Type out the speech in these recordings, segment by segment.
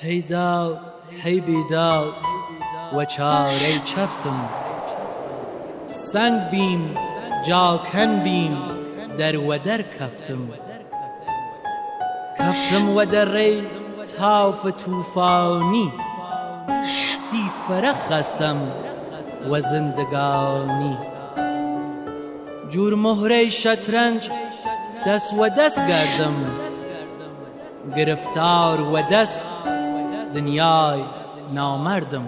هەی داود هەی بیداود وە چارەی چەفتم. سەنگ بیم جاکەن بیم دەر وە دەر کەفتم. کەفتم وە دەرەی تاف توفانی. دی فرە خەستەم وە زندگانی. جور مهرەی شەترەنج دەس وە دەس گەردم. گرفتار وە دەس دنیای نامەردم.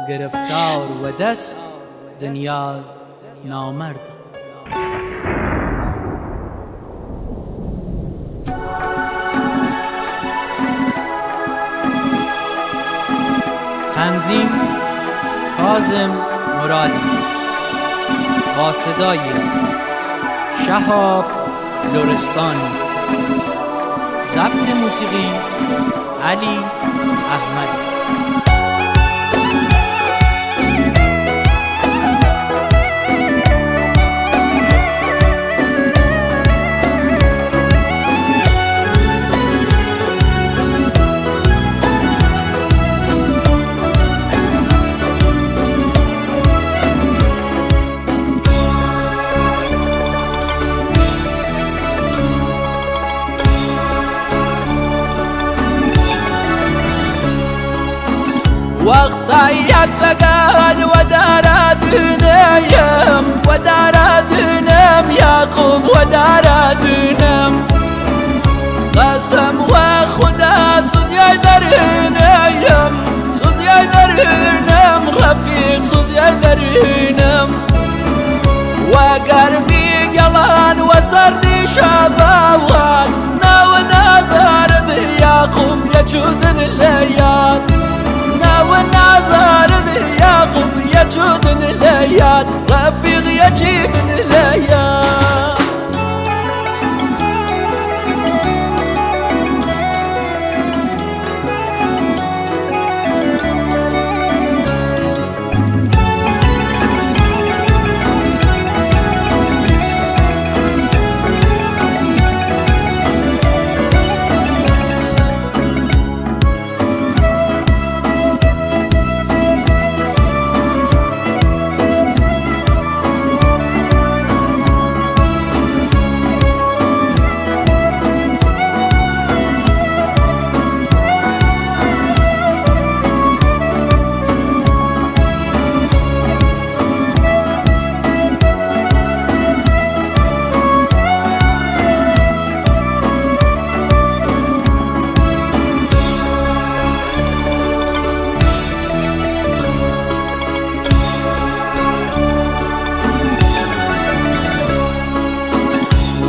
گرفتار وە دەس دنیای نامەردم. تنظیم کاظم مرادی با صدای شهاب لرستانی. ضبط موسیقی علی احمدی. وەختا یەک سەگان وەداراتنیم وەداراتنم یاقوب وەداراتنم. قەسەم وە خودا سوزیای بەرنیم سوزیای بەرنم ڕەفیق سوزیای بەرنم. وەگەرمی گەڵان وە سەردی شەباوان ناوە نازارد یاقوب یەچودن لەیاد. ناوە نازارد یاقوب یەچودن لەیاد ڕەفیق یەچیدن لەیاد.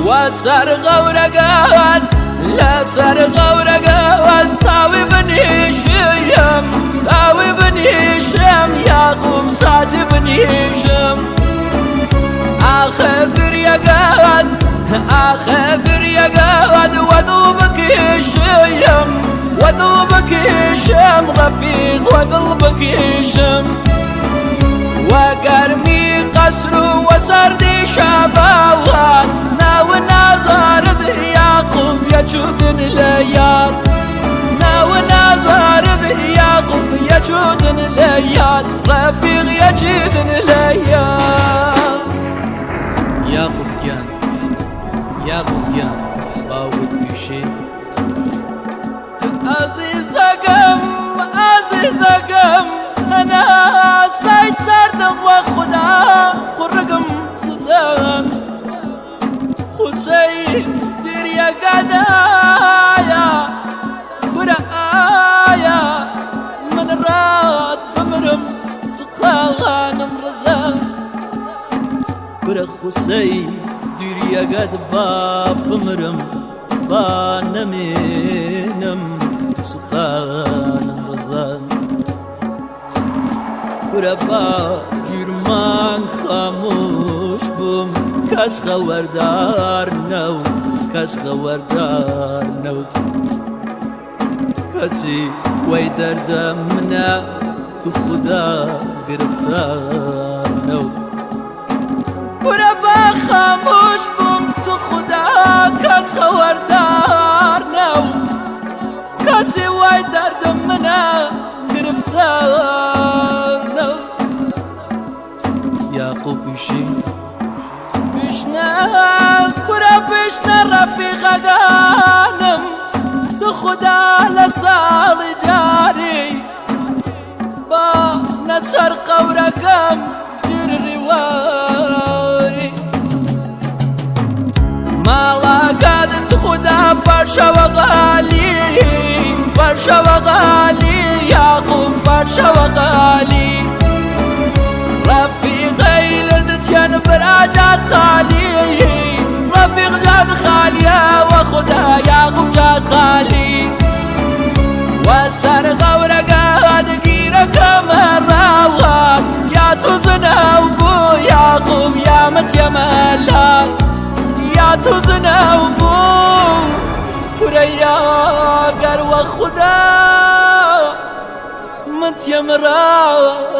وەسەر غەورەگەوەت لەسەر غەورەگەوەت تاوی بنیشیم تاوی بنیشم یاقوب ساتی بنیشم. ئاخە بریەگەوەت ئاخە بریەگەوەت وەدڵ بکیشیم وەدڵ بکیشم ڕەفیق وەدڵ بکیشم. وەگەرمی قەسر و وەسەردی شەباوان ناوە نازارد یاقوب یەچودن لەیاد. ناوە نازارد یاقوب یەچودن لەیاد ڕەفیق یەچیدن لەیاد. یاقوب گیان یاقوب گیان باوگت ئویشێ عەزیزەگەم عەزیزەگەم ئەنا سای سەردم وە خودا قوڕگم سزان. خوسەی دیریەگەدایە کورە ئایا من ڕات بمرم سقاغانم ڕزان. کورە خوسەی دیریەگەد با بمرم با نەمێنم سقانم ڕزان. کورە با گیرمان خاموش بووم کەس خەوەردار نەو کەس خەوەردار نەو. کەسی وەی دەردە منە تو خودا گرفتار نەو. کورە با خاموش بووم تو خودا کەس خەوەردار نەو. کەسی وەی ئویشی بشنە کورە بشنە ڕەفیقەکانم تو خودا لە ساڵی جاری با نەسەر قەورەکەم گیر ڕیواری ماڵەکەت تو خودا فەرشەوە غالی فەرشەوە غالی یاقوب فەرشەوە غالی رفیقەیلت چەن براجات خالی رفیق جات خالیە وە خودا یاقوب جات خالی وە سەر قەورەکەت گیرەکەم ڕاوات یا تو زنەو بوو یاقوب یا متیەمەلا یا تو زنەو بوو کورە گەر وە خودا متیەمڕالا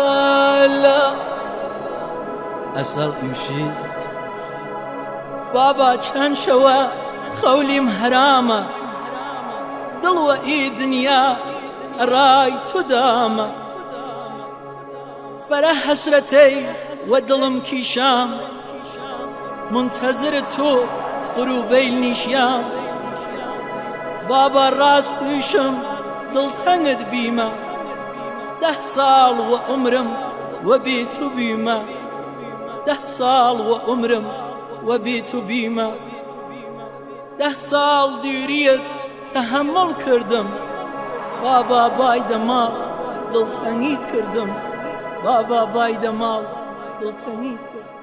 ئەسەڵ ئویشی بابا چەند شەوە خەولیم هەرامە دڵ وە ئی دنیا ڕای تو دامە فەرە حەسرەتەی وە دڵم کیشام منتەزر تۆ غروبەیل نیشیام بابا ڕاست بویشم دڵتەنگت بیمە 10 ساڵ وە عومرم وە بی تو بیمە 10 ساڵ وە عومرم وە بی تو بیمە 10 ساڵ دووریت تەحەموڵ کردم بابا بایدە ماڵ دڵتەنگیت کردم بابا بایدە ماڵ دڵتەنگیت کردم.